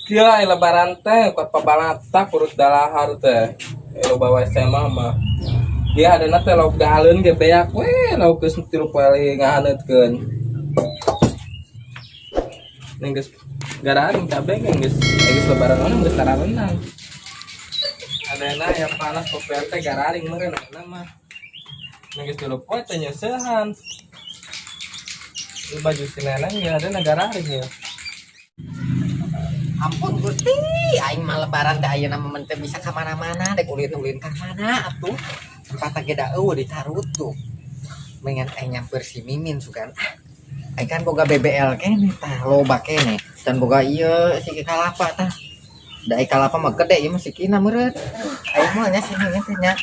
Kieu aya lebaran teh kuat pabalata perut dalahar teh. Loba wae SMA mah. Dia adana teh lauk daleun ge beak we, lauk geus 3 poe ngahaneutkeun. Neng geus gararing kabeh ge geus geus lebaran mana geus tararenang. Adana ya panas kopi teh gararing meureun ayeuna mah. Neng geus 3 poe teh nyeusehan. Ini baju si neneng ya ada gararing ya. Ampun Gusti, aing mah lebaran teh ayeuna mah teu bisa ka mana-mana, dek ulin-ulin ka mana atuh. Tempat ge da eueuh ditarutup. Mengan aing nyamper si Mimin sugan. Ah, aing kan boga BBL keneh tah, loba keneh. Dan boga ieu si kalapa tah. Da ai kalapa mah gede ieu mah sikina meureun. Aing mah nya si Mimin teh nya.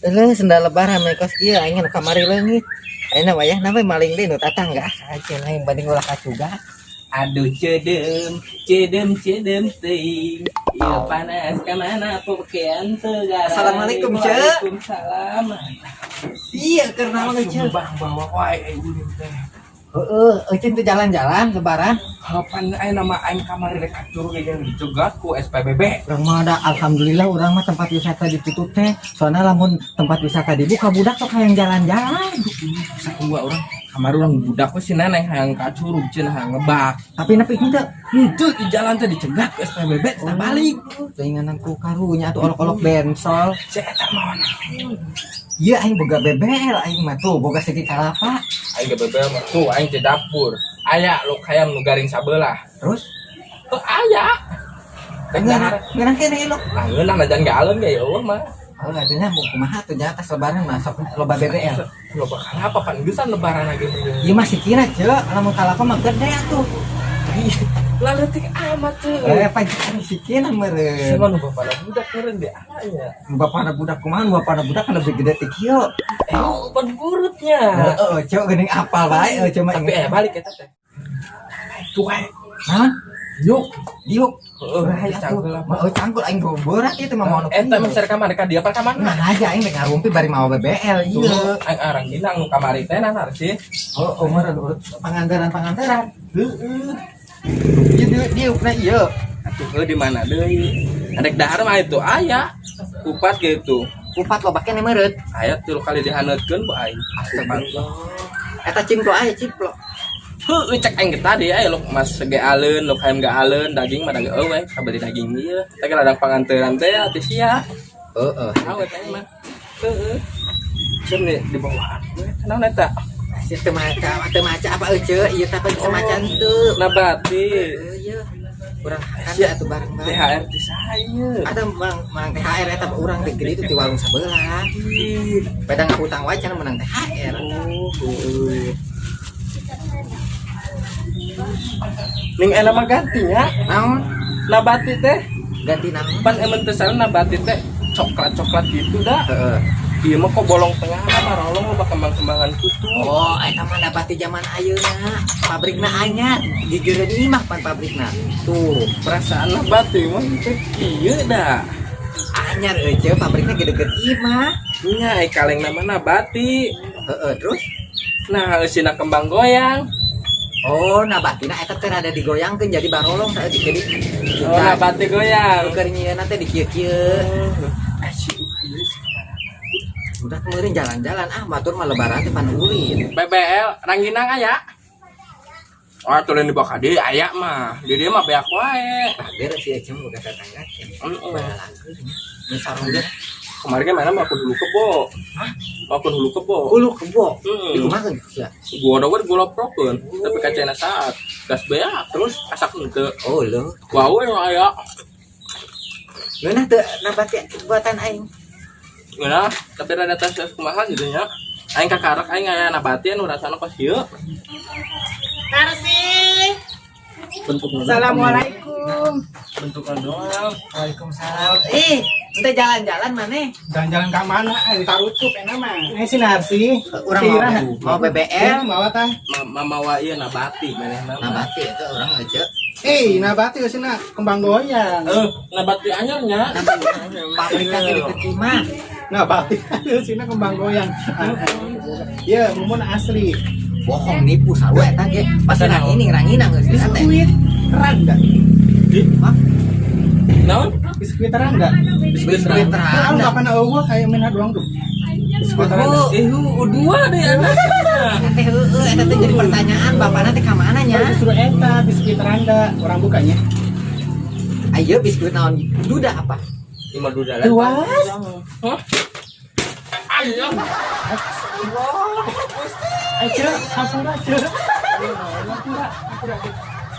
Eueuh, sendal lebaran mah kos kieu aing nu kamari leungit. Ayeuna wayahna we maling deui nu tatangga. Aing aing banding ulah kacuga. Aduh, cedem, cedem, cedem ting. Iya panas kemana pakaian segara. Assalamualaikum, Ce. Waalaikumsalam. Iya, keur naon, Ceu? Bang bawa wae eh ulin teh. Heeh, euceun teh jalan-jalan lebaran. Kapan aya nama aing kamari rek curug ge dicegat ku SPBB. Urang mah ada alhamdulillah urang mah tempat wisata ditutup teh. Soalnya lamun tempat wisata dibuka, budak sok hayang jalan-jalan. Sakua urang kamari urang budak we si neneng hayang ka curug cenah hayang ngebak. Tapi nepi henteu. Henteu, di jalan teh dicegat ku SPBB, teh balik. Teuingan ku karunya atuh olok-olok bensol. Si eta mah naon? Iya, aing boga BBL aing mah tuh boga segi kalapa. Aing ge BBL mah tuh aing di dapur. Aya lauk hayam nu garing sabelah. Terus Tuh aya. Rek dahar. ngeunah keneh ilok. Nah, ngeunah najan galeun ge ya eueuh mah. Oh, atunya mau kumaha tuh nya tas lebaran mah sok loba BBL. Loba kalapa pan geusan lebaran lagi. Ieu mah sikina, Ceu, lamun kalapa mah gede atuh. Lah, leutik amat tuh. Eh, pajikan sikina meureun. Sama nu bapana budak meureun di anaknya. Nu bapana budak kumaha? Nu bapana budak kan lebih gede ti kieu. Eh, pan burutnya. Heeh, Ceu geuning apal bae euy cuma. Tapi eh balik eta teh. Tuh eh. Naon? Yuk. Diuk. Heeh, Wah, atuh. Cangkul apa? Mah euy cangkul aing berat ieu teh mah mau nu. Eta mah ser ka mana ka dia pa ka mana? Nah aja aing rek ngarumpi bari mawa BBL Tuh, ieu. Aing arang ginang nu kamari teh nah sih. Oh, meureun urut pangandaran-pangandaran. Heeh. Ieu diukna ieu. Atuh heuh di mana deui? Adek dahar mah itu aya. Kupat gitu. Kupat loba keneh meureun. Aya tilu kali dihaneutkeun ku aing. Astagfirullah. Eta cimplo aya cimplo. Heuh, cek aing ge tadi aya lauk mas ge aleun, lauk hayam ge aleun, daging mah daging eueuh, kabeli daging ieu. Teh ladang panganteran teh ati sia. Heeh. Awet aing mah. Heeh. Cenah nih di bawah we naon eta? Sia teu maca apa euceu? Ieu teh bisa maca henteu. Nabati. Heuh, ieu. Urang kan Sia. Atuh bareng-bareng. THR ti saya. Ada mang mang THR eta urang teh gede itu di warung sebelah. Pedang hutang wae cenah menang THR. Oh, heuh. Ning enak mah gantinya. Naon? Nabati teh Ganti naon? Pan emang teu salah nabati teh coklat-coklat gitu dah. Heeh. Ieu mah kok bolong tengah mah rolong loba kembang-kembangan kutu. Oh, eta mah nabati zaman ayeuna. Pabrikna anyar, gigireun imah pan pabrikna. Tuh, Perasaan nabati mah teh kieu dah. Anyar euy, pabrikna ge deket imah. Nya ai kaleng nama nabati. Heeh, terus. Nah, eusina kembang goyang. Oh, nabatina eta teh rada digoyangkeun jadi barolong saeutik jadi. Oh, nabati goyang. Keur nyieunna teh dikieu-kieu. Eh, si ieu si Udah kemarin jalan-jalan ah, batur mah lebaran teh pan ulin. BBL rangginang aya. Oh, tulen di bawah deui aya mah. Di dieu mah beak wae. Bager si Ecem boga tetangga teh. Heeh. Balalangkeun nya. Nu sarung ge. Kemarin kan mana mau hulu kebo. Hah? Mau hulu kebo. Hulu kebo. Heeh. Di kumaha geus ya? Gua udah gua loprokeun, tapi kacana saat gas beak terus asak henteu. Oh, leuh. Wau yang aya. Ngeunah teu nabati buatan aing? Ngeunah, tapi rada tes tes kumaha gitu nya. Aing kakarek aing aya nabati anu rasana kos ieu. Tarsi. Bentukna. Assalamualaikum. Bentukna doang. Waalaikumsalam. Ih, ente jalan-jalan maneh? Jalan-jalan ke mana? Eh, ditarutup enak mah. Eh, si Narsi. Urang Si mau Ira. Mau BBL. Mau tah? Mamawa ieu nabati manehna mah. Nabati itu urang aja. Eh, nabati sih kembang goyang. Eh, nabati anyarnya. Pabrikna ge deket imah. Nabati sini kembang goyang. Iya, mumun asli. Bohong, nipu sarua eta ge. Pas rangining ranginang geus teh. Biskuit randa. Hah? Naon? Biskuit teranda. Biskuit Biskuit teranda. Nah, teranda. kapan eueuh kayak main doang tuh. Biskuit teranda. Oh. Eh, dua deh anaknya. Eta teh heueuh, eta teh jadi pertanyaan bapakna teh ka mana nya? Justru eta biskuit teranda orang bukanya. Ayo biskuit naon? Duda apa? Lima duda lah. Luas. Hah? Ayo. Ayo, hampura, ceu.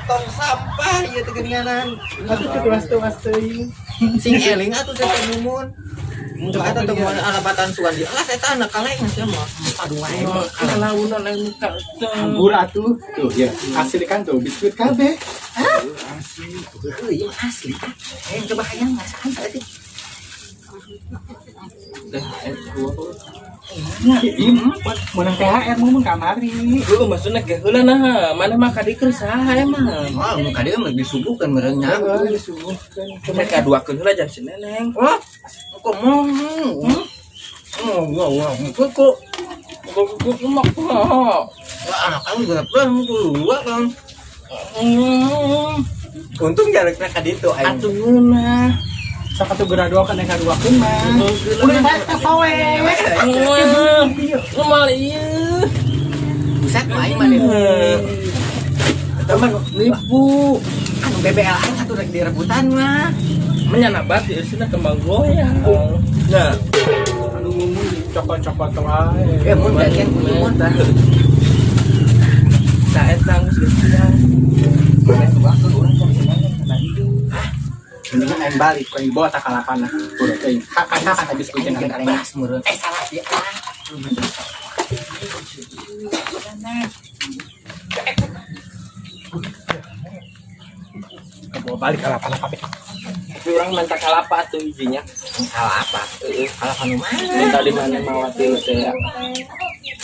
Tong sampah ieu teh geuninganan. Atuh ceu tuas tuas teuing. Sing eling atuh teh mumun. Muka eta teh mun alabatan sugan di alas eta anak kaleng sia mah. Aduh wae. Kalaunan aing muka. Hampura tuh. Tuh ya, asli kan tuh biskuit KB. Heueuh ieu mah asli. Eh coba hayang ngasaan tadi. Ini menang THR mun kamari. Lu maksudnya ge heula nah, mana mah kadikeun saha emang. Wah, nu ka dieu mah disuguhkeun meureun nya. Heeh, disuguhkeun. Mereka duakeun heula jan si Neneng. Wah, kok mau? Oh, wah, wah, kok kok Kok kok mah. wah, anak kamu juga kan dua kan. Untung jaraknya ka ditu aing. Atuh ngeunah. Sok atuh geura doakeun eka duakeun mah. Udah bae sawe. Lu mal ieu. Buset mah aing mah deh. Eta mah Nipu. anu BBL aing atuh rek direbutan mah. Menyana bat isina kembang goyang. Nah, Anu mumun cokot-cokot wae. Eh mun gantian kudu mun. Nah, eta geus geus. Mana waktu urang kan senang kana hidup. Mendingan aing balik, aing bawa tak kalapana. Udah teuing. Hakan-hakan habis Aing kucing jeung kaleng. beras meureun. Eh salah dia. Bawa balik kalapana kabeh. Tapi urang minta kalapa tuh ijinya. Kalapa? Heeh, kalapa nu mana? Minta di mana mawati teh.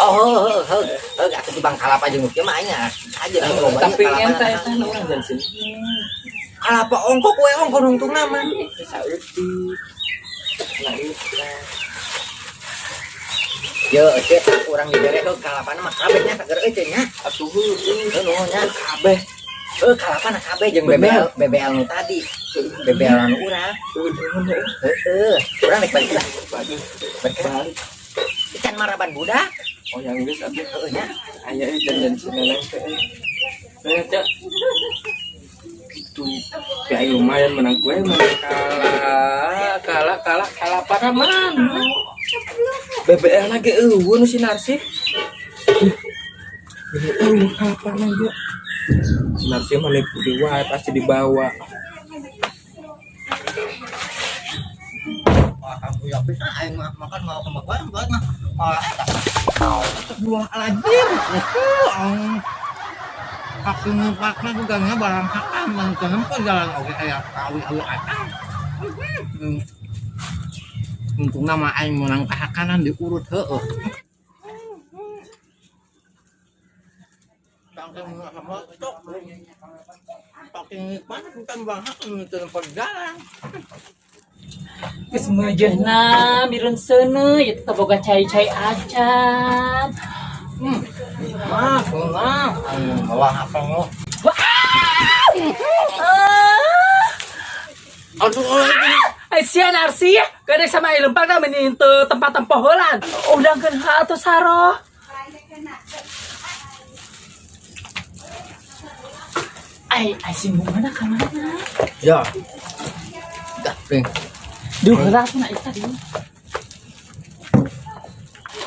Oh, heuh heuh heuh atuh di bang kalapa jeung nu kieu mah aing aja loba Tapi enta eta nu urang jan sini. Kalapa ongkok we ongkok nungtungna mah. Saeutik. Nah, ieu teh. Yo, cek urang dibere heuh kalapana mah kabeh nya sager euy nya. Atuh heueuh. Heuh nuhun nya. Kabeh. Heuh kalapana kabeh jeung BBL BBL nu tadi. BBL anu urang. Heeh, urang rek balik lah. Balik. Balik. Balik. Ikan maraban budak. Oh, yang geus atuh. Heuh nya. Aya euy jan si Neneng teh. Nah, Cak. Itu ya lumayan menang gue menang kalah kalah kalah kalah para mana BBL lagi eueuh nu si Narsi. Eueuh kalah lagi. Si Narsi mah nipu di wae pasti dibawa. Wah, kamu ya bisa aing mah makan mau ke makan banget mah. Wah, eta. Astagfirullahaladzim. Kaki ngepakna juga nya barang hakam mun teu jalan oge aya awi-awi acan. Untungna mah aing meunang kahakanan diurut heueuh. Saking nikmat bukan bang hak teu nempo jalan. Geus meujeuhna mirun seuneu ieu teh boga cai-cai acan. Wah, kumaha? Wah, apa lo? Aduh, Ai sia Narsi, gede sama ai lempang da meni teu tempat tempoh heulan. Udangkeun ha atuh saro. Ai ai si mana ka mana? Ya. Dah, Pring. Duh, heula atuh na eta dieu.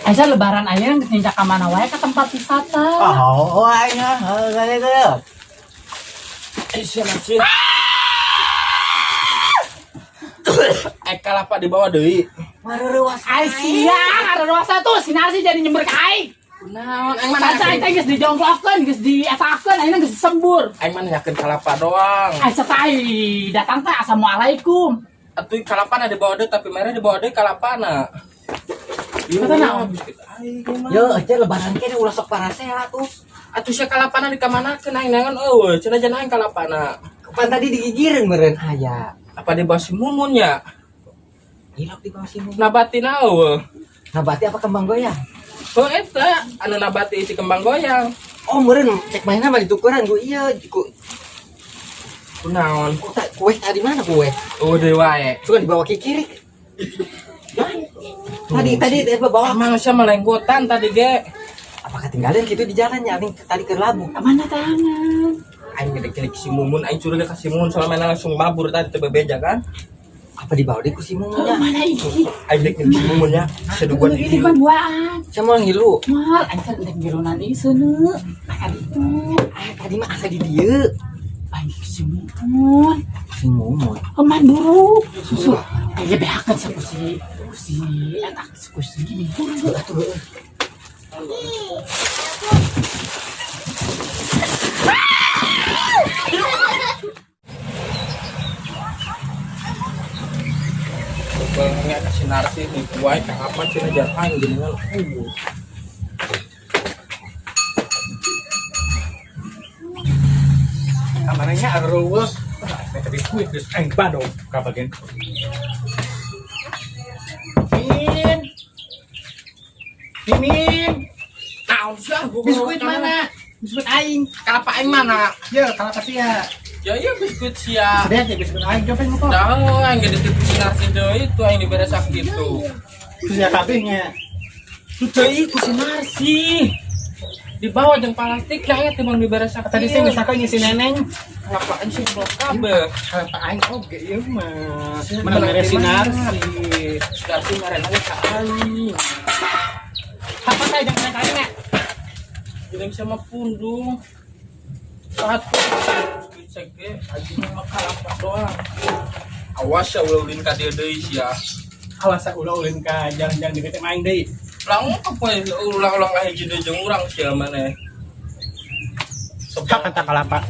Aisyah lebaran aja geus nincak ka mana wae ka tempat wisata. Oh, aing heuh gede-gede. Eh, sia Narsi. Eh kalapa dibawa deui. Mareurewas. Ai sia, ngareureuasa tuh si Narsi jadi nyember ka aing. Kunaon aing mana? Kaca aing teh geus dijongklokkeun, geus dietakeun, ayeuna geus disembur. Aing mana yakin kalapa doang. Ai satai datang teh assalamualaikum. Atuh kalapana dibawa deui tapi merah dibawa deui kalapana. Kata naon? Biskuit aing mah. Yo, ece lebaran kene ulah sok parasea tuh. Atuh sia kalapana dikamanakeun aing nangan eueuh cenah jan aing kalapana. Kapan tadi digigireun meureun aya. Apa dibawa si Mumun ya? Hilap di bawah si Mumun. Nabatina eueuh. Nabati apa kembang goyang? Oh eta anu nabati isi kembang goyang. Oh, meureun cek mainna mah ditukeran ku ieu ku. Kunaon? Kue tadi mana kue? Udah wae. Suka dibawa ke kiri. Tadi tadi dia bawa. Emang sia melenggotan tadi ge. Apa ketinggalan gitu di jalannya aing tadi ke labu. Mana tangan? Aing ngedek si Mumun, aing curiga ka si Mumun soalnya mana langsung mabur tadi teu bebeja kan. Apa dibawa deh ku si Oh, Mumunnya? mana iki? Aing dek si Mumun ya. Seduguan di Ini dieu. mah duaan. Sama ngilu. Mal, aing teh ndek ngilunan ieu seuneu. Maka itu. Ah, tadi mah asa di dieu. Aing si Mumun. Si Mumun. Eman buru. Susu. Aing behakeun sa ku si ku si eta ku si gini buru. Atuh heueuh. Bangnya kasih narsi nih, wae kapan sih ngejar aing gini kan. Kamarnya areueuh. Tapi kuit geus aing bandong ka bagian. Min. Mimin, Naon sih ah, gua biskuit mana? Biskuit aing. Kelapa aing mana? Ya, kalapa sia. Ya iya biskuit sia. Sedek ya biskuit aing coba ngomong. Dah aing ge dititip si narsi deui itu aing dibere sakitu. Terus ya kabehnya. Deui ku si narsi. Dibawa jeung plastik ya teh bang dibere sakitu. Tadi sih misalkan si neneng. Kelapaan sih blok kabeh. Kalapa aing oge ieu mah. Mana mere si Narsi. Si narsi merena ge ka aing. Apa saya jangan kali nek. Jeung sama pundung. Satu biskuit sege aja mah kalapa doang. Awas ya ulah ulin ka dieu deui sia. Awas ulah ulin ka jalan-jalan di aing deui. Lang apa ulah-ulah ka hiji deui jeung urang sia maneh. Hak kata kalapa.